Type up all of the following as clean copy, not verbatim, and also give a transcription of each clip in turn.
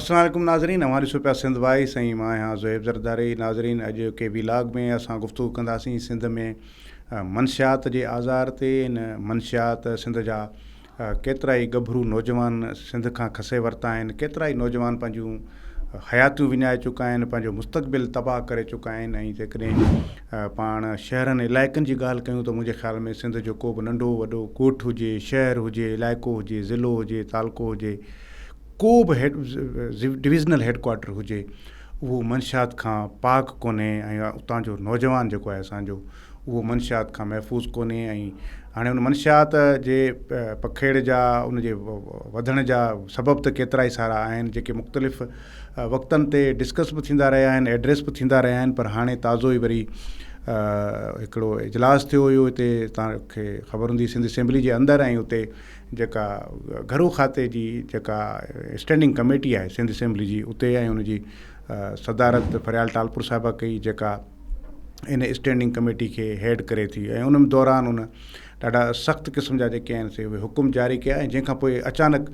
السلام عليڪم ناظرين اوهان ڏسو پيا سنڌ وائس ۽ مان آهيان زوهيب زرداري ناظرين اڄ ڪي وي لاگ ۾ اسان گفتگو ڪنداسين سنڌ ۾ منشيات جي آزار تي ان منشيات سنڌ جا ڪيترائي ڳڀرو نوجوان سنڌ کان کسي ورتا آهن ڪيترائي نوجوان پنهنجون حياتيون وڃائي چڪا آهن پنهنجو مستقبل تباهه ڪري چڪا آهن ۽ جيڪڏهن پاڻ شهرن علائقن جي ڳالهه ڪيون ته منهنجي خيال ۾ سنڌ جو ڪو به ننڍو وڏو ڳوٺ هجي شهر هجي علائقو هجي ضلعو هجي تعلقو هجي ڪو به هيڊ ڊويزنل هيڊ ڪوارٽر هجي اهو منشيات کان پاڪ ڪونهي ۽ اتان جو نوجوان جيڪو آهي اسان جو اهو منشيات کان محفوظ ڪونهي ۽ هاڻي ان منشيات جي پکيڙ جا ان جي وڌڻ جا سبب ته ڪيترا ئي سارا آهن جيڪي مختلف وقتن تي ڊسڪس به ٿيندا رهيا آهن ايڊريس به ٿيندا رهيا آهن پر هاڻي تازو ئي وري هڪڙو اجلاس ٿيو هيو هتي توهان کي خبر هوندي سنڌ اسيمبلي جي اندر ۽ اتي جيڪا گهرو کاتي جي جيڪا اسٽينڊنگ ڪميٽي آهي سنڌ اسيمبلي جي اتي ۽ ان جي صدارت فريال ٽالپر صاحبه ڪئي جيڪا ان اسٽينڊنگ ڪميٽي کي هيڊ ڪري ٿي ۽ ان دوران ان ڏاڍا سخت قسم جا جيڪي آهن سي اهي حڪم جاري ڪيا ۽ جنهن کان پوء اچانڪ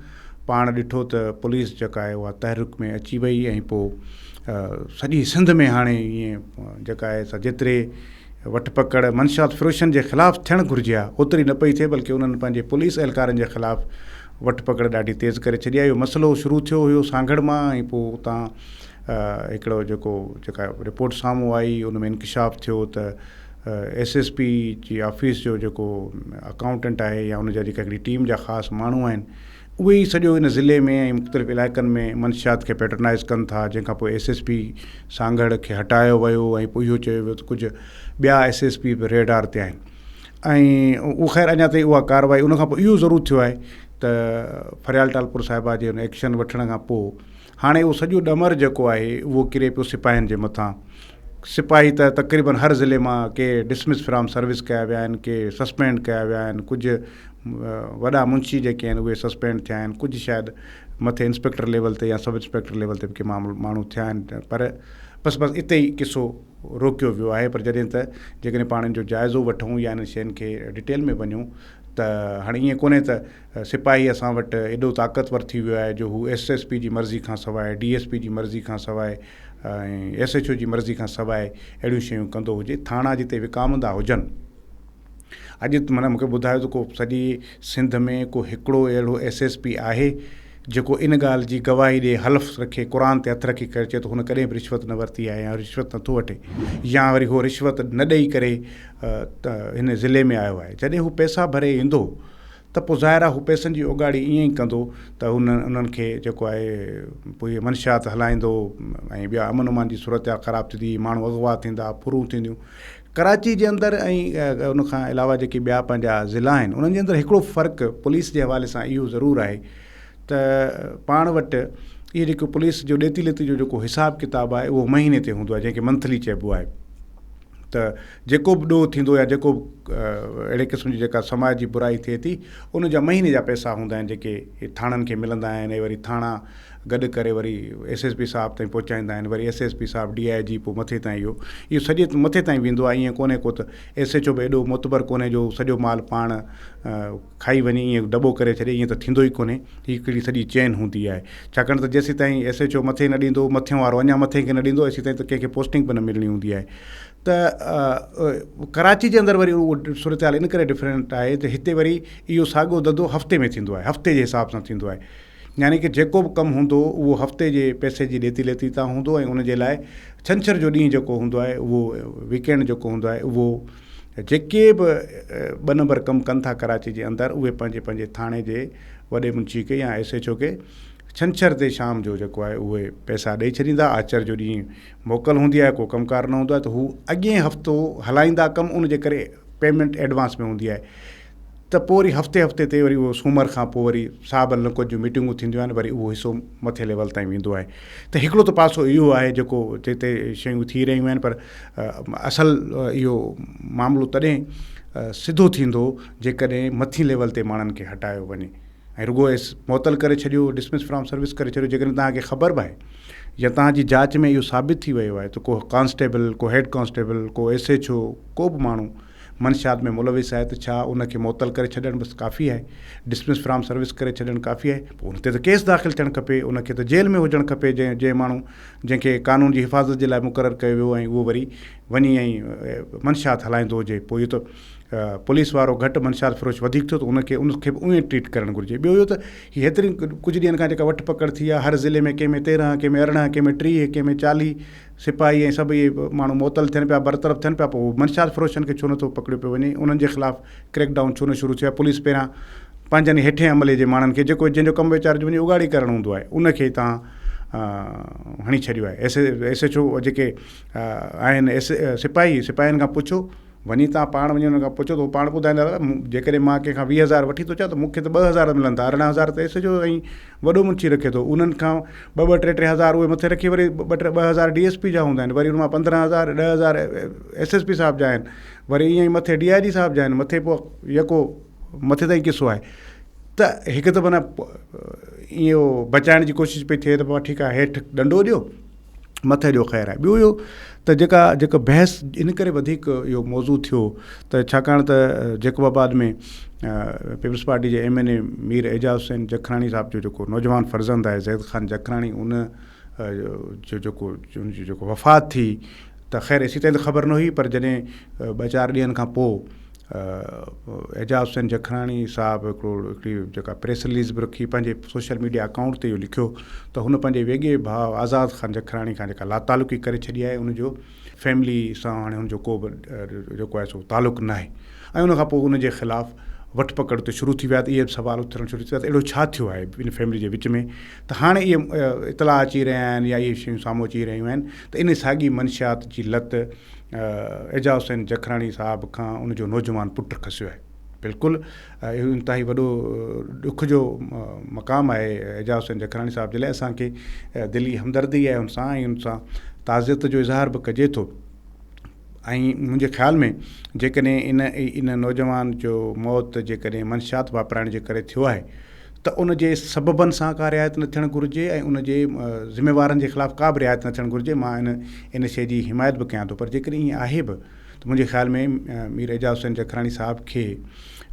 پاڻ ڏٺو ته پوليس جيڪا آهي اها تحرڪ ۾ اچي وئي ۽ پوء سڄي سنڌ ۾ هاڻي ائين جيڪا آهي سا جيتري وٺ پڪڙ منشيات فروشن جي خلاف ٿيڻ گهرجي ها اوتري نه پئي ٿئي بلڪه انهن پنهنجي پوليس اهلڪارن جي خلاف وٺ پڪڙ ڏاڍي تيز ڪري ڇڏي آهي اهو مسئلو شروع ٿيو هيو سانگهڙ مان ۽ پوء اتان هڪڙو جيڪو جيڪا رپورٽ سامهون آئي ان ۾ انڪشاف ٿيو ته ايس ايس پي جي آفيس جو جيڪو اڪائونٽنٽ آهي يا ان جا جيڪا هڪڙي ٽيم جا خاص ماڻهو آهن اهي ئي سڄو ان ضلعي ۾ ۽ مختلف علائقن ۾ منشيات کي پيٽرنائيز ڪن ٿا جنهن کان پوء ايس ايس پي سانگهڙ کي هٽايو ويو ۽ پوء اهو چيو ويو ته ڪجهه ٻيا ايس ايس پي به ريڊار تي آهن ۽ اهو خير اڃا تائين اها ڪارروائي ان کان پوء اهو ضرور ٿيو آهي ته فريال ٽالپر صاحبه جي ان ايڪشن وٺڻ کان پوء هاڻي اهو سڄو ڏمر جيڪو آهي اهو ڪري پيو سپاهين جي مٿان. سپاهي ته تقريبن هر ضلعي مان ڪي ڊسمس فرام سروس ڪيا ويا آهن، ڪي سسپينڊ ڪيا ويا آهن، ڪجهه وڏا منشي جيڪي آهن اهي سسپينڊ ٿيا آهن، ڪجهه شايد مٿي انسپيڪٽر ليول تي يا سب انسپيڪٽر ليول تي به ڪي ماڻهو ٿيا آهن پر بس بس اتي ئي قصو روڪيو ويو آهي پر جڏهن ته جيڪڏهن پاڻ ان جو جائزو وٺون يا انهن شين کي ڊٽيل ۾ وڃون ته هاڻي ائين ڪونهي ته سپاهي اسان وٽ ايڏو طاقتور ٿي ويو آهي جو هو ايس ايس پي جي مرضي کان سواء، ڊي ايس پي جي مرضي کان سواء ۽ ايس ايڇ او جي مرضي کان سواء اهڙيون شيون ڪندو هجي. ٿاڻا جتي وڪامندا هجن. اڄ معنيٰ مونکي ٻڌايو ته ڪو سڄي سنڌ ۾ ڪو هڪڙو اهڙو ايس ايس پي آهي جيڪو ان ڳالهه جي گواهي ڏئي حلف رکي قرآن تي هٿ رکي ڪري چئي ته هن ڪڏهن به رشوت نه ورتي آهي يا رشوت نٿو وٺي يا وري هو رشوت نه ڏئي ڪري ته هن ضلعي ۾ آيو آهي. جڏهن هو پئسا ڀري ايندو ته پوء ظاهر آهي هو پئسن جي اوڳاڙي ائين ئي ڪندو ته هن انهن کي جيڪو آهي پوء اهي منشيات هلائيندو ۽ ٻيا امن امان جي صورتحال خراب ٿيندي ماڻهو اغوا ٿيندا ڦرون ٿينديون ڪراچي جي اندر ۽ ان کان علاوه جيڪي ٻيا پنهنجا ضلعا آهن انهن جي اندر هڪڙو فرق پوليس جي حوالي سان اهو ضرور آهي ته پاڻ وٽ اهي جيڪو پوليس جو ڏيتي ليتي جو جيڪو حساب ڪتاب آهي اهو مهيني تي هوندو آهي جنهن کي منٿلي چئبو آهي ته جيڪو به ڏوهه ٿيندو يا جيڪو به اهڙي قسم جي جيڪا سماج جي برائي ٿئي ٿي ان جا مهيني جا پئسا هوندا آهن جيڪي ٿاڻن کي ملندا آهن ۽ وري ٿاڻا گڏ ڪري وري ايس ايس پي صاحب تائين پهچائيندا آهن وري ايس ايس پي صاحب ڊي I جي پوء مٿي تائين اهو اهو سڄي مٿي تائين ويندو آهي ائين ڪونهي ڪو ته ايس ايڇ او به ايڏو معتبر ڪونهي جو سڄو مال پاڻ کائي وڃي ائين دٻو ڪري ڇڏي ائين ته ٿيندو ئي ڪونهي هي هڪڙي سڄي چين هوندي آهي ڇاڪاڻ ته جيسيتائين ايس ايڇ او مٿي نه ڏيندو مٿيون وارو اڃا مٿي کي نه ڏيندو ايسيتائين ته ڪنهن کي پوسٽنگ به نه ملڻي هوندي آهي ته ڪراچي جي اندر وري اهو صورتحال ان ڪري ڊفرنٽ آهي ته هتي وري اهو ساڳيو ڌنڌو هفتي ۾ ٿيندو آهي هفتي جي حساب سان ٿيندو آهي يعني ڪه جيڪو به ڪم هوندو اهو هفتي جي پئسي جي ڏيتي ليتي تان هوندو ۽ ان جي لاء ڇنڇر جو ڏينهن جيڪو هوندو آهي اهو ويڪينڊ جيڪو هوندو آهي اهو جيڪي به ٻه نمبر ڪم ڪن ٿا ڪراچي جي اندر اهي پنهنجي پنهنجي ٿاڻي جي وڏي منشي کي يا ايس ايڇ او کي ڇنڇر تي شام جو جيڪو آهي اهي پئسا ڏئي ڇڏيندا آچر جو ڏينهن موڪل هوندي آهي ڪو ڪم ڪار نه هوندو آهي ته هو اڳئين هفتو هلائيندا ڪم ان جي ڪري پيمينٽ ايڊوانس ۾ هوندي آهي ته پوء وري هفتي هفتي تي وري اهو سومر کان پوء وري صاحب النڪوت جون ميٽنگون ٿينديون آهن وري اهو حصو مٿي ليول تائين ويندو آهي ته هڪڙو ته پاسو اهو آهي جيڪو جتي شيون ٿي رهيون آهن پر اصل اهو معاملو تڏهن سڌو ٿيندو جيڪڏهن مٿي ليول تي ماڻهن کي هٽايو وڃي ۽ رڳو ايس معطل ڪري ڇڏيو ڊسمس فرام سروس ڪري ڇڏيو جيڪڏهن توهان کي خبر به آهي يا توهان جي جاچ ۾ اهو ثابت ٿي ويو آهي ته ڪو ڪانسٽيبل ڪو هيڊ ڪانسٽيبل ڪو ايس ايڇ او ڪو به ماڻهو منشيات ۾ ملوث آهي ته ڇا ان کي معطل ڪري ڇڏڻ بس ڪافي آهي؟ ڊسمس فرام سروس ڪري ڇڏڻ ڪافي آهي؟ پوء ان تي ته ڪيس داخل ٿيڻ کپي، ان کي ته جيل ۾ هجڻ کپي جنهن جنهن ماڻهو جنهن کي قانون جي حفاظت جي لاء مقرر ڪيو ويو ۽ اهو وري وڃي ۽ منشيات هلائيندو هجي پوء اهو ته پوليس وارو گهٽ منشيات فروش وڌيڪ ٿيو ته ان کي ان کي به ائين ٽريٽ ڪرڻ گهرجي ٻيو اهو ته هي هيترين ڪجهه ڏينهن کان جيڪا وٺ پڪڙ ٿي آهي هر ضلعي ۾ ڪنهن ۾ 13 ڪنهن ۾ 18 ڪنهن ۾ 30 ڪنهن ۾ 40 سپاهي ۽ سڀ اهي ماڻهو معطل ٿين پيا برطرف ٿين پيا پوء منشيات فروشن کي ڇو نٿو پڪڙيو پيو وڃي انهن جي خلاف ڪريڪ ڊائون ڇو نه شروع ٿيو آهي پوليس پهريان پنهنجن هيٺين عملي جي ماڻهن کي جيڪو جنهن جو ڪم ويچار جو وڃي اڳاڙي ڪرڻ هوندو آهي ان کي تان هڻي ڇڏيو آهي ايس ايس ايڇ او جيڪي آهن ايس سپاهي سپاهين کان پڇو وڃي توهان پاڻ وڃي انهن کان پڇو ته هو پاڻ ٻڌائيندا ته جيڪڏهن مان ڪنهن کان 20 هزار وٺي ٿو اچان ته مون کي ته 2000 ملن ٿا 18 هزار ته ايس ايڇ او ۽ وڏو منشي رکي ٿو انهن کان ٻه ٻه ٽي ٽي هزار اهي مٿي رکي وري ٻه ٽي 2000 ڊي ايس پي جا هوندا آهن وري ان مان 15 هزار 10 هزار ايس ايس پي صاحب جا آهن وري ائين ئي مٿي ڊي I جي صاحب جا آهن مٿي پوء يڪو مٿي تائين قصو آهي ته هڪ ته معنيٰ اهو بچائڻ جي ڪوشش پئي ٿئي ته بابا ٺيڪ آهي هيٺ ڏنڊو ڏيو مٿي جو خير آهي. ٻيو اهو ته جيڪا جيڪو بحث ان ڪري وڌيڪ اهو موضوع ٿيو ته ڇاڪاڻ ته جيڪب آباد ۾ پيپلز پارٽي جي M N A Mir Ejaz Hussain Jakhrani صاحب جو جيڪو نوجوان فرزند آهي زيد خان جکراڻي ان جو جيڪو ان جي جيڪو وفات ٿي ته خير ايسي تائين ته خبر نه هئي پر جڏهن ٻه چار ڏينهن کان پوء اعجاز حسين جکراڻي صاحب هڪڙو هڪڙي جيڪا پريس رليز به رکي پنهنجي سوشل ميڊيا اڪائونٽ تي اهو لکيو ته هن پنهنجي ويڳي ڀاء آزاد خان جکراڻي کان جيڪا لاتعلقي ڪري ڇڏي آهي ان جو فيملي سان هاڻي هن جو ڪو به جيڪو آهي سو تعلق ناهي ۽ ان کان پوء ان جي خلاف وٺ پڪڙ اتي شروع ٿي ويا ته اهي به سوال اٿڻ شروع ٿي ويا ته اهڙو ڇا ٿيو آهي ان فيملي جي وچ ۾ ته هاڻي اهي اطلاع اچي رهيا آهن يا اهي شيون سامهون اچي رهيون آهن ته ان ساڳي منشيات جي لت اعجاز حسين جکراڻي صاحب کان ان جو نوجوان پٽ کسيو آهي. بلڪل اهو انتهائي وڏو ڏک جو مقام آهي اعجاز حسين جکراڻي صاحب جي لاء اسان کي دلي همدردي آهي ان سان ۽ ان سان تعزيت جو اظهار به ڪجي ٿو ۽ منهنجي خيال ۾ جيڪڏهن ان ان نوجوان جو موت جيڪڏهن منشيات واپرائڻ جي ڪري ٿيو آهي ته ان جي سببن سان ڪا رعايت نه ٿيڻ گهرجي ۽ ان جي ذميوارن جي خلاف ڪا به رعايت نه ٿيڻ گهرجي مان ان ان شيء جي حمايت به ڪيان ٿو پر جيڪڏهن ائين آهي به ته منهنجي خيال ۾ مير اعجاز حسين جکراڻي صاحب کي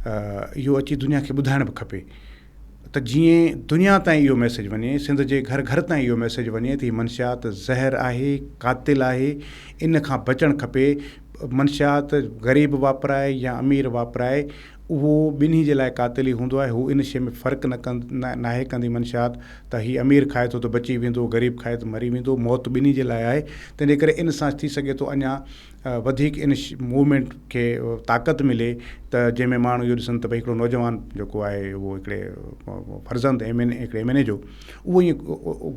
اهو اچي دنيا کي ٻڌائڻ به کپي ته جيئن دنيا تائين اهو ميسيج وڃي سنڌ جي گهر گهر تائين اهو ميسيج وڃي ته هي منشيات زهر آهي قاتل آهي ان کان بچڻ کپي منشيات غريب واپرائي يا امير واپرائي اهو ٻنهي جي لاء قاتل ئي هوندو آهي، هو ان شيء ۾ فرق نه ناهي ڪندي منشيات ته هي امير کائي ٿو ته بچي ويندو، غريب کائي ته مري ويندو، موت ٻنهي جي لاء آهي، تنهنجي ڪري ان سان ٿي سگهي ٿو اڃا وڌيڪ ان موومينٽ کي طاقت ملي ته جنهن ۾ ماڻهو اهو ڏسن ته ڀئي هڪڙو نوجوان جيڪو آهي اهو هڪڙي فرزند ايم اين هڪڙي ايم اين اي جو اهو ائين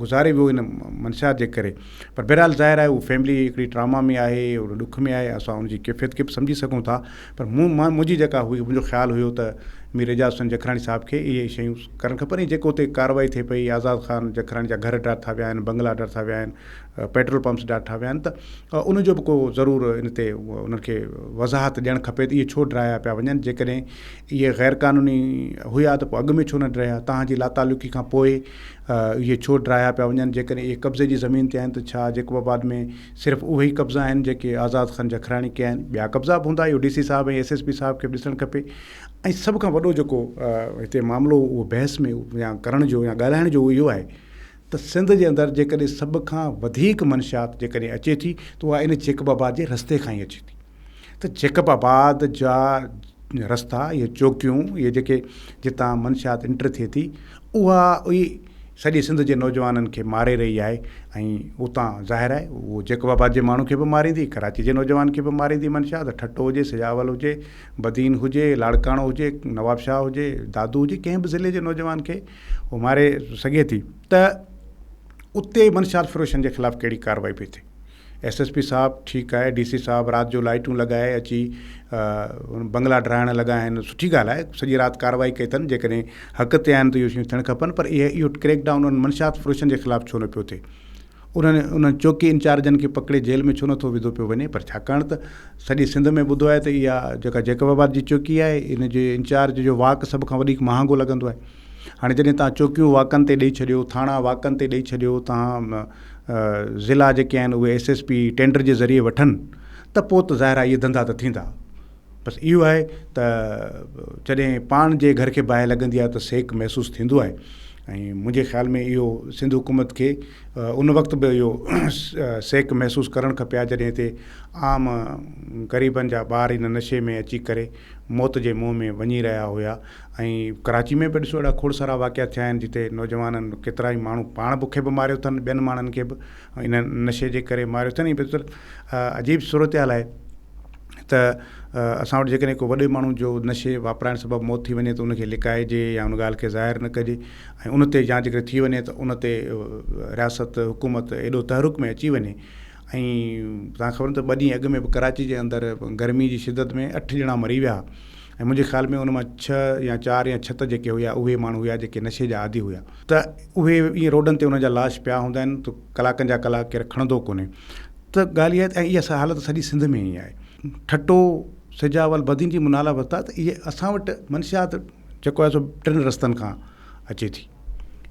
گذاري ويو ان منشيات جي ڪري پر بهرحال ظاهر آهي اهو فيملي هڪڙي ٽراما ۾ آهي ڏک ۾ آهي اسان ان جي ڪيفيت کي به سمجهي سگهون ٿا پر مون مان منهنجي جيڪا هئي منهنجو خيال هيو ته مير اعجاز حسين جکراڻي صاحب کي اهي شيون ڪرڻ کپن ۽ جيڪو اتي ڪارروائي ٿئي پئي آزاد خان جکراڻي جا گهر ڊاٺا ويا آهن بنگلا ڊاٺا ويا آهن پيٽرول پمپس ڊاٺا ويا آهن ته ان جو به ڪو ضرور ان تي انهن کي وضاحت ڏيڻ کپي ته اهي ڇو ڊاهيا پيا وڃن جيڪڏهن اهي غير قانوني هيا ته پوء اڳ ۾ ڇو نه ڊهيا توهان جي لاتعلقي کان پوء اهي ڇو ڊاهيا پيا وڃن جيڪڏهن اهي قبضي جي زمين تي آهن ته ڇا جيڪب آباد ۾ صرف اهي ئي قبضا آهن جيڪي آزاد خان جکراڻي ڪيا آهن، ٻيا قبضا به هوندا، اهو ڊي سي صاحب ۽ ايس ايس پي صاحب کي به ڏسڻ کپي ۽ سڀ کان وڏو جيڪو هتي معاملو اهو بحث ۾ يا ڪرڻ جو يا ڳالهائڻ جو اهو آهي ته سنڌ جي اندر جيڪڏهن سڀ کان وڌيڪ منشيات جيڪڏهن اچي ٿي ته اها ان جيڪب آباد جي رستي کان ئي اچي ٿي ته جيڪب آباد جا رستا اهي چوڪيون اهي جيڪي جتان منشيات انٽر ٿئي ٿي اها ئي سڄي سنڌ جي نوجوانن کي ماري رهي آهي ۽ اتان ظاهر آهي اهو جيڪب آباد جي ماڻهو کي به ماريندي، ڪراچي جي نوجوان کي به ماريندي منشا ته ٺٽو هجي، سجاول هجي، بدين هجي، لاڙڪاڻو هجي، نوابشاهه هجي، دادو هجي ڪنهن به ضلعي جي نوجوان کي اهو ماري سگهي ٿي ته اتي منشيات فروشن جي خلاف ڪهڙي ڪارروائي پئي ٿئي. ايس ايس پي صاحب ٺيڪ آهي ڊي سي صاحب رات جو لائٽون لڳائي اچي بنگلا ڊاهڻ لڳا آهن سٺي ڳالهه آهي سڄي رات ڪارروائي ڪئي اٿن جيڪڏهن حق تي آهن ته اهو شيون ٿيڻ کپن پر اهي اهو ڪريڪ ڊائون انهن منشيات فروشن جي خلاف ڇو نه پيو ٿئي انهن انهن چوڪي انچارجن کي پڪڙي جيل ۾ ڇو نٿو وڌو پيو وڃي پر ڇاڪاڻ ته سڄي سنڌ ۾ ٻڌو آهي ته اها جيڪا جيڪب آباد جي چوڪي آهي ان جي انچارج جو واڪ سڀ کان وڌيڪ مهانگو لڳندو آهي هاڻي جڏهن توهان چوڪيون واڪن تي ڏئي ڇڏيو، ٿاڻا واڪن تي ڏئي ڇڏيو، توهان ضلعا جيڪي آهن اهي ايس ايس پي ٽينڊر جي ذريعي وٺن ته پوء ته ظاهر آهي اهي ڌنڌا ته ٿيندا. بس اهو آهي ته جڏهن پاڻ جي گهر کي باهه لڳندي آهي ته سيڪ محسوس ٿيندو آهي ۽ منهنجي خيال ۾ اهو سنڌ حڪومت کي ان وقت به اهو سيڪ محسوس ڪرڻ کپي ها جڏهن هتي عام غريبن جا ٻار ان نشي ۾ اچي ڪري موت جي منهن ۾ وڃي رهيا هيا ۽ ڪراچي ۾ به ڏسو اهڙا کوڙ سارا واقعا ٿيا آهن جتي نوجوانن ڪيترا ئي ماڻهو پاڻ بکي به ماريو اٿن ٻين ماڻهن کي به ان نشي جي ڪري ماريو اٿن ۽ عجيب صورتحال آهي ته اسان وٽ جيڪڏهن ڪو وڏي ماڻهو جو نشي واپرائڻ سبب موت ٿي وڃي ته ان کي لڪائجي يا ان ڳالهه کي ظاهر نه ڪجي ۽ ان تي يا جيڪڏهن ٿي وڃي ته ان تي رياست حڪومت ايڏو تحرڪ ۾ اچي وڃي ۽ توهان کي خبر ته ٻه ڏينهن اڳ ۾ به ڪراچي جي اندر گرمي جي شدت ۾ اٺ ڄڻا مري ويا ۽ منهنجي خيال ۾ ان مان ڇهه يا چار يا ڇهه ته جيڪي هيا اهي ماڻهو هيا جيڪي نشي جا عادي هيا ته اهي ائين روڊن تي انهن جا لاش پيا هوندا آهن ته ڪلاڪن جا ڪلاڪ ڪير کڻندو ڪونهي ته ڳالهه اها آهي ۽ اها حالت سڄي سنڌ ۾ ائين آهي. ٺٽو، سجاول، بدين جي مون نالا ورتا ته اهي اسان وٽ منشيات جيڪو آهي سو ٽن رستن کان اچي ٿي.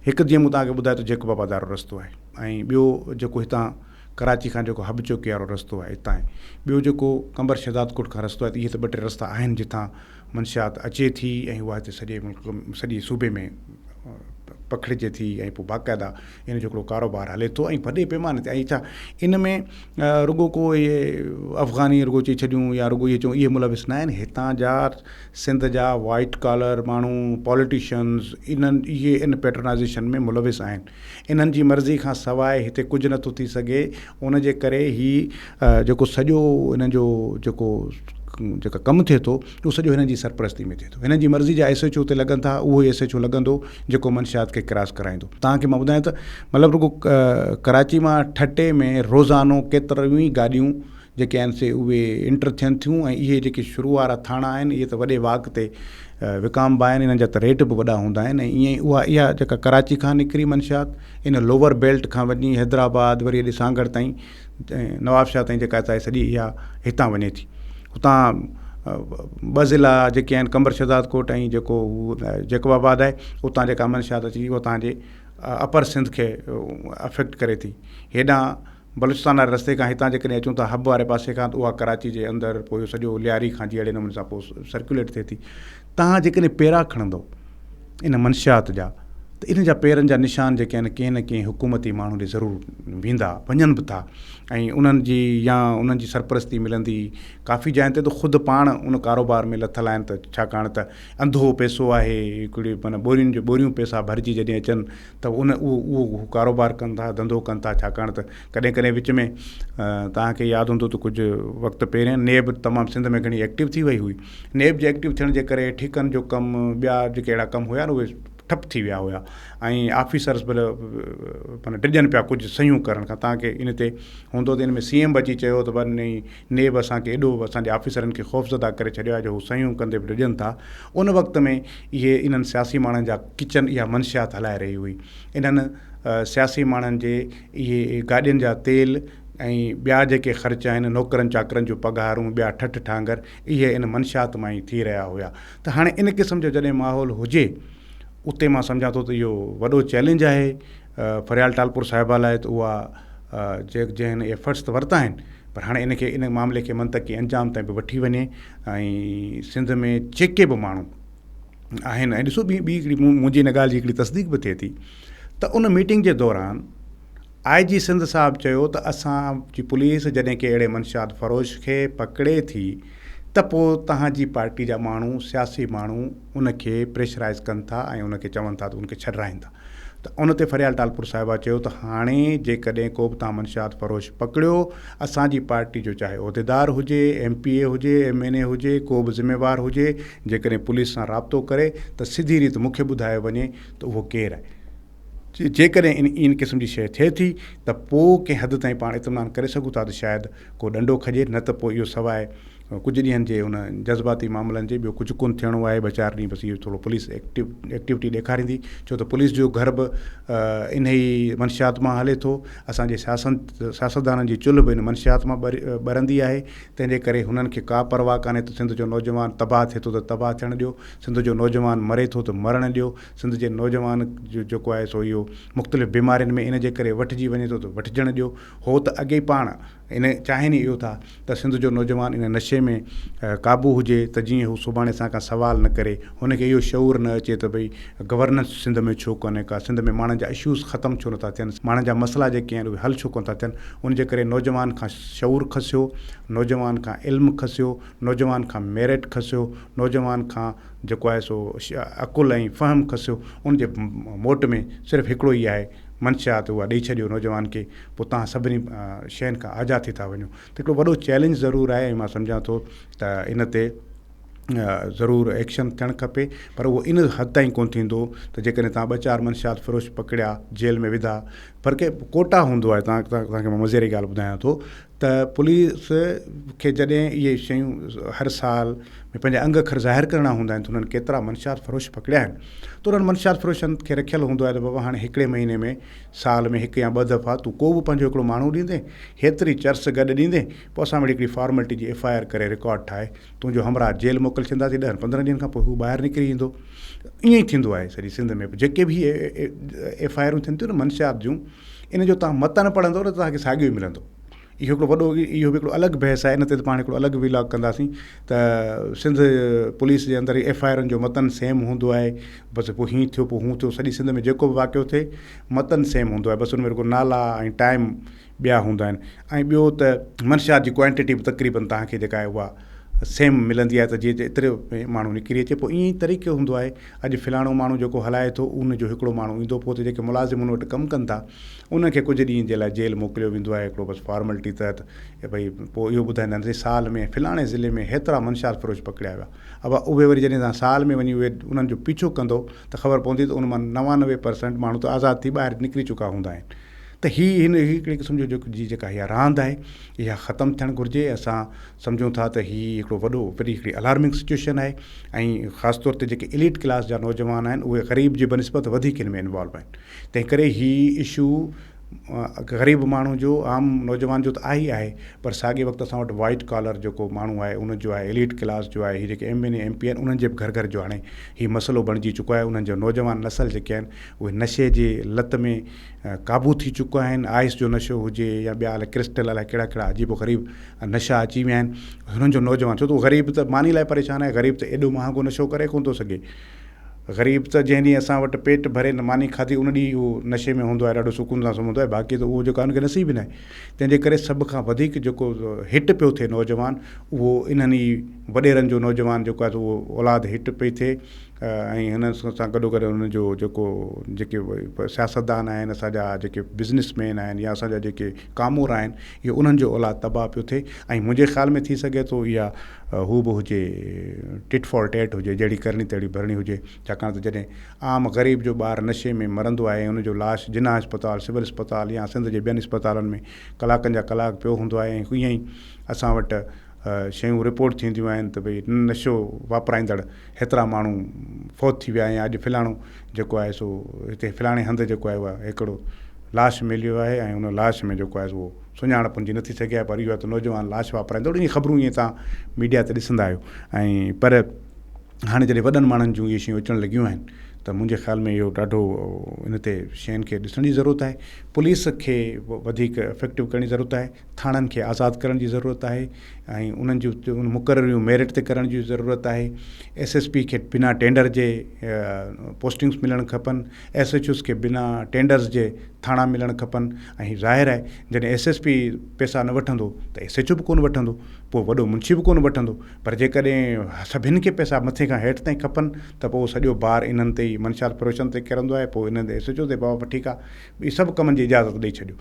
هڪ جيئن مون توهان کي ٻڌايو ته جيڪب آباد وارو رستو آهي ۽ ٻيو جيڪو هتان ڪراچي کان جيڪو حب چوڪي وارو رستو آهي اتان آهي. ٻيو جيڪو قمبر شهدادڪوٽ کان رستو آهي ته اهي ته ٻه ٽي رستا آهن جتان منشيات اچي ٿي ۽ اها هتي سڄي ملڪ سڄي صوبي ۾ پکڙجي ٿي ۽ پوء باقاعده ان جو هڪڙو ڪاروبار هلي ٿو ۽ وڏي پيماني تي ۽ ڇا ان ۾ رڳو ڪو اهي افغاني رڳو چئي ڇڏيون يا رڳو اهي چئون اهي ملوث نه آهن هتان جا سنڌ جا وائيٽ ڪالر ماڻهو پاليٽيشنز انهن اهي ان پيٽرنائزيشن ۾ ملوث آهن انهن جي مرضي کان سواء هتي ڪجهه نٿو ٿي سگهي ان جي ڪري هي جيڪو سڄو انهن جو جيڪو جيڪا ڪم ٿئي ٿو اهو سڄو هنن جي سرپرستي ۾ ٿئي ٿو. هنن جي مرضي جا ايس ايڇ او اتي لڳن ٿا، اهو ئي ايس ايڇ او لڳندو جيڪو منشيات کي ڪراس ڪرائيندو. توهان کي مان ٻڌايان ته مطلب رڳو ڪراچي مان ٺٽي ۾ روزانو ڪيتريون ئي گاڏيون جيڪي آهن سي اهي انٽر ٿين ٿيون ۽ اهي جيڪي شروع وارا ٿاڻا آهن اهي ته وڏي واڪ تي وڪامبا آهن انهن جا ته ريٽ به وڏا هوندا آهن ۽ ائين ئي اها اها جيڪا ڪراچي کان نڪري منشيات ان لوور بيلٽ کان وڃي حيدرآباد وري هيڏي سانگهڙ تائين نوابشاهه تائين جيڪا آهي سڄي اها هتان وڃي ٿي. اتان ٻه ضلعا جيڪي آهن قمبر شهدادڪوٽ ۽ جيڪو هو جيڪب آباد آهي اتان جيڪا منشيات اچي ٿي اها تان جي اپر سنڌ کي افيڪٽ ڪري ٿي هيڏانهن بلوچستان واري رستي کان هتان جيڪڏهن اچون ٿا حب واري پاسي کان ته اها ڪراچي جي اندر پوء اهو سڄو لياري کان جي اهڙي نموني سان پوء سرڪيوليٽ ٿئي ٿي تان جيڪڏهن پيرا کڻندو ان منشيات جا ته ان جا پيرن جا نشان جيڪي آهن ڪنهن نه ڪنهن حڪومتي ماڻهو ڏي ضرور ويندا وڃن به ٿا ۽ انهن جي يا انهن جي سرپرستي ملندي ڪافي جاين تي ته خود پاڻ ان ڪاروبار ۾ لٿل آهن ته ڇاڪاڻ ته انڌو پئسو آهي هڪڙي معنيٰ ٻورين جو ٻوريون پئسا ڀرجي جڏهن اچن ته ان اهو اهو ڪاروبار ڪن ٿا ڌنڌو ڪن ٿا ڇاڪاڻ ته ڪڏهن ڪڏهن وچ ۾ توهان کي ياد هوندو ته ڪجهه وقت پهريان نيب تمام سنڌ ۾ گهڻي ايڪٽو ٿي وئي هئي نيب جي ايڪٽو ٿيڻ جي ڪري ٺيڪن جو ڪم ٻيا جيڪي اهڙا ڪم هيا نه اهي ٺپ ٿي ويا هيا ۽ آفيسرس به معنيٰ ڊڄن پيا ڪجهه صحيحون ڪرڻ کان تان کي ان تي هوندو ته ان ۾ سي ايم به اچي چيو ته بس نيب اسان کي ايڏو اسان جي آفيسرن کي خوفزده ڪري ڇڏيو آهي جو هو صحيحون ڪندي به ڊڄن ٿا ان وقت ۾ اهي انهن سياسي ماڻهن جا ڪچن اها منشيات هلائي رهي هئي انهن سياسي ماڻهن جي اهي گاڏين جا تيل ۽ ٻيا جيڪي خرچ آهن نوڪرن چاڪرن جون پگهارون ٻيا ٺٺ ٺانگر اهي ان منشيات مان ئي ٿي رهيا هيا ته هاڻي ان قسم جو جڏهن ماحول هجي اتي مان سمجهان ٿو ته اهو وڏو چئلينج آهي فريال ٽالپور صاحبه لاء ته اها جنهن ايفرٽس ته ورتا آهن پر هاڻي ان کي ان معاملي کي منطقي انجام تائين به وٺي وڃي ۽ سنڌ ۾ جيڪي به ماڻهو آهن ۽ ڏسو ٻي ٻي هڪڙي منهنجي ان ڳالهه جي هڪڙي تصديق به ٿئي ٿي ته ان ميٽنگ جي دوران آء جي سنڌ صاحب چيو ته اسان جي پوليس جڏهن ڪنهن اهڙي منشيات فروش کي پڪڙي ٿي ته پوء توهان جي پارٽي جا ماڻهو سياسي ماڻهو ان کي پريشرائيز ڪن ٿا ۽ ان کي چون ٿا ته ان کي ڇڏرائين ٿا ته ان تي فريال ٽالپر صاحبه چيو ته هاڻي جيڪڏهن ڪو به توهان منشيات فروش پڪڙيو اسان جي پارٽي جو چاهي عهديدار هجي ايم پي اي هجي ايم اين اي هجي ڪو به ذميوار هجي جيڪڏهن پوليس سان رابطو ڪري ته سڌي ريت مون کي ٻڌايو وڃي ته اهو ڪير آهي. جيڪڏهن ان ان قسم جي شيء ٿئي ٿي ته پوء ڪنهن حد تائين پاڻ اطمينان ڪري سگهون ٿا ته شايد ڪو ڏنڊو کڄي نه ته پوء اهو سواء ڪجهه ڏينهن جي ان جذباتي معاملن جي ٻيو ڪجهه ڪونه ٿيڻو آهي ٻه چار ڏينهن بس اهو ٿورو پوليس ايڪٽو ايڪٽيوٽي ڏيکاريندي ڇو ته پوليس جو گهر به انهي منشيات مان هلي ٿو اسان جي سياسن سياستدانن جي چلهه به ان منشيات مان ٻرندي آهي تنهن جي ڪري هنن کي ڪا پرواهه ڪانهي ته سنڌ جو نوجوان تباهه ٿئي ٿو ته تباهه ٿيڻ ڏيو سنڌ جو نوجوان مري ٿو ته مرڻ ڏيو سنڌ جي نوجوان جو جيڪو آهي سو اهو مختلف بيمارين ۾ ان جي ڪري وٺجي وڃي ٿو ته وٺجڻ ڏيو. هو ته اڳي ئي پاڻ ان چاهين ئي اهو ٿا ته سنڌ جو نوجوان ان نشي ۾ قابو هجي ته جيئن هو سڀاڻي اسان کان سوال نه ڪري، هن کي اهو شعور نه اچي ته ڀئي گورننس سنڌ ۾ ڇو ڪونهي ڪا، سنڌ ۾ ماڻهن جا اشوز ختم ڇو نٿا ٿين، ماڻهن جا مسئلا جيڪي آهن اهي حل ڇو ڪونه ٿا ٿين، ان جي ڪري نوجوان کان شعور کسيو، نوجوان کان علم کسيو، نوجوان کان ميرٽ کسيو، نوجوان کان جيڪو آهي سو عقل ۽ فهم کسيو، ان جي موٽ ۾ صرف هڪڙو ئي آهي منشيات اها ڏئي ڇڏيو نوجوان کي پوء توهان سڀني شين کان آجا ٿي ٿا وڃو ته هڪڙو وڏو چئلينج ضرور آهي ۽ مان سمجهان ٿو ته ان تي ضرور ايڪشن ٿيڻ کپي پر اهو ان حد تائين ڪونه ٿيندو ته جيڪڏهن توهان ٻه چار منشيات فروش پڪڙيا جيل ۾ وڌا پر ڪي ڪوٽا هوندو آهي توهان کي مان مزي واري ڳالهه ٻڌايان ٿو ته پوليس کي جڏهن اهي شيون هر سال ۾ پنهنجا انگ اکر ظاهر ڪرڻا هوندا آهن ته انهن ڪيترا منشيات فروش پڪڙيا آهن ته انهن منشيات فروشن کي رکيل هوندو آهي ته بابا هاڻي هڪڙي مهيني ۾ سال ۾ هڪ يا ٻه دفعا تون ڪو به پنهنجو هڪڙو ماڻهو ڏيندين هيتري چرس گڏ ڏيندين پوء اسان وٽ هڪڙي فارملٽي جي ايف I R ڪري رڪارڊ ٺاهي تنهنجو همراهه جيل موڪلي ڇڏينداسين ڏهن پندرهن ڏينهن کان پوء هو ٻاهر نڪري ايندو ائين ئي ٿيندو آهي سڄي سنڌ ۾ جيڪي به ايف I آرون ٿين ٿيون نه منشيات جون ان جو توهان متن پڙهندو نه توهان کي ساڳيو ئي ملندو اهو هڪڙو وڏو اهو به هڪڙو الڳ بحث آهي ان تي ته پاڻ هڪڙو الڳ وي لاگ ڪنداسين ته سنڌ پوليس جي اندر ايف I آرن جو متن سيم هوندو آهي بس پوء هين ٿيو پوء هون ٿيو سڄي سنڌ ۾ جيڪو به واقعو ٿئي متن سيم هوندو آهي بس ان ۾ رڳو نالا ۽ ٽائيم ٻيا هوندا آهن ۽ ٻيو ته منشيات جي ڪوانٽٽي به تقريبن توهان کي جيڪا آهي اها سيم ملندي آهي ته جيئن ايتري ۾ ماڻهو نڪري اچي پوء ائين ئي طريقو هوندو آهي اڄ فلاڻو ماڻهو جيڪو هلائي ٿو ان جو هڪڙو ماڻهو ايندو پوء اتي جيڪي ملازم ان وٽ ڪم ڪن ٿا انهن کي ڪجهه ڏينهن جي لاء جيل موڪليو ويندو آهي هڪڙو بس فارملٽي تحت ڀئي پوء اهو ٻڌائيندا آهن ته سال ۾ فلاڻي ضلعي ۾ هيترا منشيات فروش پڪڙيا ويا ابا اهي وري جڏهن توهان سال ۾ وڃي اهي انهن جو پيڇو ڪندو ته خبر پوندي ته ان مان 99 پرسنٽ ماڻهو ته آزاد ٿي ٻاهر نڪري چڪا هوندا آهن ته هي هن هڪڙي قسم جو جيڪو جي جيڪا اها راند آهي اها ختم ٿيڻ گهرجي اسان سمجهون ٿا ته هي هڪڙو وڏو وڏي هڪڙي الارمنگ سچويشن آهي ۽ خاص طور تي جيڪي اليٽ ڪلاس جا نوجوان آهن اهي غريب جي بنسبت وڌيڪ هن ۾ انوالو آهن تنهن ڪري هي اشو غريب ماڻهو جو عام نوجوان جو ته آهي ئي آهي پر ساڳي وقت اسان وٽ وائيٽ ڪالر جيڪو ماڻهو آهي ان جو آهي اليٽ ڪلاس جو آهي هي جيڪي M N A M P آهن انهن جي به گهر گهر جو هاڻي هي مسئلو بڻجي چڪو آهي انهن جو نوجوان نسل جيڪي آهن اهي نشي جي لت ۾ قابو ٿي چڪا آهن آئس جو نشو هجي يا ٻيا الائي ڪرسٽل الائي ڪهڙا ڪهڙا عجيب و غريب نشا اچي ويا آهن هنن جو نوجوان ڇو ته غريب ته ماني لاء پريشان آهي غريب ته ايڏو مهانگو نشو ڪري ڪونه ٿو سگهي غريب ته جنهن ڏينهن اسان وٽ پيٽ ڀري ماني کاڌي ان ڏينهن اهو نشي ۾ هوندو آهي ڏاڍو سڪون سان سمهندو آهي باقي ته اهو جيڪو آهي ان کي نصيب ئي ناهي تنهن جي ڪري سڀ کان وڌيڪ جيڪو هٽ پيو ٿئي نوجوان اهو انهن ئي وڏيرن جو نوجوان جيڪو آهي اهو اولاد هٽ پئي ٿئي ۽ هنن سان گڏو گڏ انهن جو جيڪو جيڪي سياستدان آهن اسان جا جيڪي بزنس مين آهن يا اسان جا جيڪي ڪامورا آهن اهو انهن جو اولاد تباهه پيو ٿئي ۽ منهنجي خيال ۾ ٿي سگهي ٿو اها هو به هجي ٽٽ فار ٽيٽ هجي جهڙي ڪرڻي تهڙي ڀرڻي هجي ڇاڪاڻ ته جڏهن عام غريب جو ٻار نشي ۾ مرندو آهي ۽ ان جو لاش جناح اسپتال سول اسپتال يا سنڌ جي ٻين اسپتالن ۾ ڪلاڪن جا ڪلاڪ پيو هوندو آهي ۽ ائين ئي اسان وٽ شيون رپورٽ ٿينديون آهن ته ڀئي نشو واپرائيندڙ هيترا ماڻهو فوت ٿي ويا يا اڄ فلاڻو جيڪو آهي سو هتي فلاڻي هنڌ جيڪو آهي اها هڪڙو لاش مليو آهي ۽ ان لاش ۾ جيڪو آهي سو سڃاڻپ ان جي نه ٿي سگهي آهي پر اهو آهي ته نوجوان لاش واپرائيندڙ اهي خبرون ائين تان ميڊيا تي ڏسندا آهيو ۽ پر هاڻي جڏهن وڏن ماڻهن جون اهي شيون اچڻ لڳيون آهن ته منهنجي خيال ۾ اهو ڏاڍو ان تي شين کي ڏسڻ جي ضرورت آهي پوليس کي وڌيڪ افيڪٽو ڪرڻ جي ضرورت آهي ٿاڻن کي آزاد ڪرڻ جي ضرورت آهي ۽ انهن جون مقرريون ميرٽ تي ڪرڻ جي ضرورت آهي ايس ايس پي کي بنا ٽينڊر جي پوسٽنگس ملڻ کپن ايس ايڇ اوز کي بنا ٽينڊرز جي ٿاڻا ملڻ کپن ۽ ظاهر آهي جڏهن ايس ايس پي پئسا نه وٺندو ته ايس ايڇ او به ڪونه وٺندو پوء وڏو منشي به ڪونه وٺندو پر جيڪڏهن سڀن کي پئسا مٿي کان هيٺ تائين کپن ته پوء سڄو بار انهن تي ئي منشيات فروشن تي ڪرندو آهي پوء انهن تي ايس ايڇ او تي بابا ٺيڪ آهي اهي سڀ ڪمن جي اجازت ڏئي ڇڏيو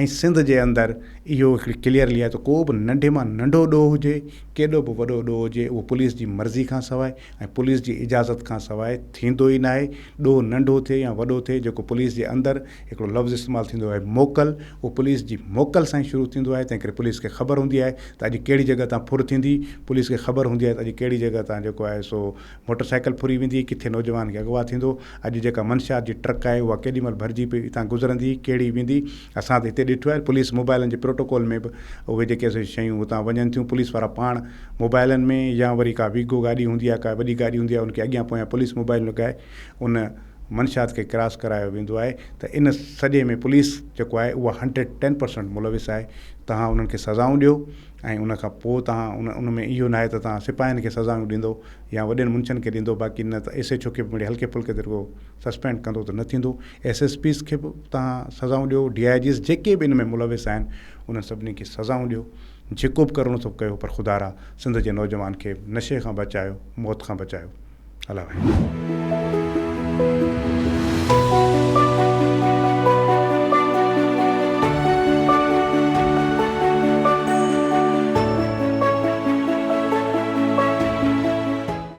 ۽ سنڌ جي اندر اهو هڪڙي ڪليئرلي آهي ته ڪو به ننڍي مان ننڍو ڏوهه هجي ڪيڏو به وڏو ڏوهه هجي اهو پوليس جي مرضي کان سواء ۽ پوليس جي اجازت کان سواء ٿيندو ئي ناهي، ڏوهه ننڍو ٿئي يا وڏو ٿئي جيڪو پوليس جي اندر هڪڙو لفظ استعمال ٿيندو آهي موڪل اهو پوليس جي موڪل سان ئي شروع ٿيندو آهي تنهن ڪري پوليس کي خبر هوندي آهي ته اڄ ڪهڙي جڳهه تان ڦر ٿيندي پوليس کي خبر هوندي آهي ته اڄ ڪهڙي جڳهه تان جيڪو آهي سو موٽر سائيڪل ڦري ويندي ڪٿي نوجوان کي اغوا ٿيندو اڄ جيڪا منشيات جي ٽرڪ آهي اها ڪيڏي مهل ڀرجي پئي هتان گذرندي ڪهڙي ويندي اسان ته هتي ڏٺو آهي پوليس موبائلن جي پروٽوڪول ۾ به اهي جيڪي شيون هتان وڃن ٿيون پوليس وارا پاڻ موبائلن ۾ يا وري ڪا ويگو گاڏي هوندي آهي ڪا وڏي گاڏي هوندي آهي ان کي اڳيان پويان پوليس موبائل لڳائي ان منشيات کي ڪراس ڪرايو ويندو آهي ته ان سڄي ۾ پوليس جيڪو آهي اها هنڊريڊ ٽين پرسنٽ ملوث آهي. توهان انهن کي سزائون ڏيو ۽ ان کان پوء توهان ان ان ۾ اهو ناهي ته توهان سپاهين کي سزائون ڏيندو يا وڏن منشين کي ڏيندو باقي نه ته ايس ايڇ او کي به مڙئي هلڪي ڦلڪي طريقو سسپينڊ ڪندو ته نه ٿيندو. ايس ايس پيز کي به توهان سزائون ڏيو، ڊي I Gs جيڪي به ان ۾ ملوث آهن انهن سڀني کي سزائون ڏيو. جيڪو به ڪرڻو سو ڪيو پر خدارا سنڌ جي نوجوان کي نشي کان بچايو، موت کان بچايو. الله وحيد.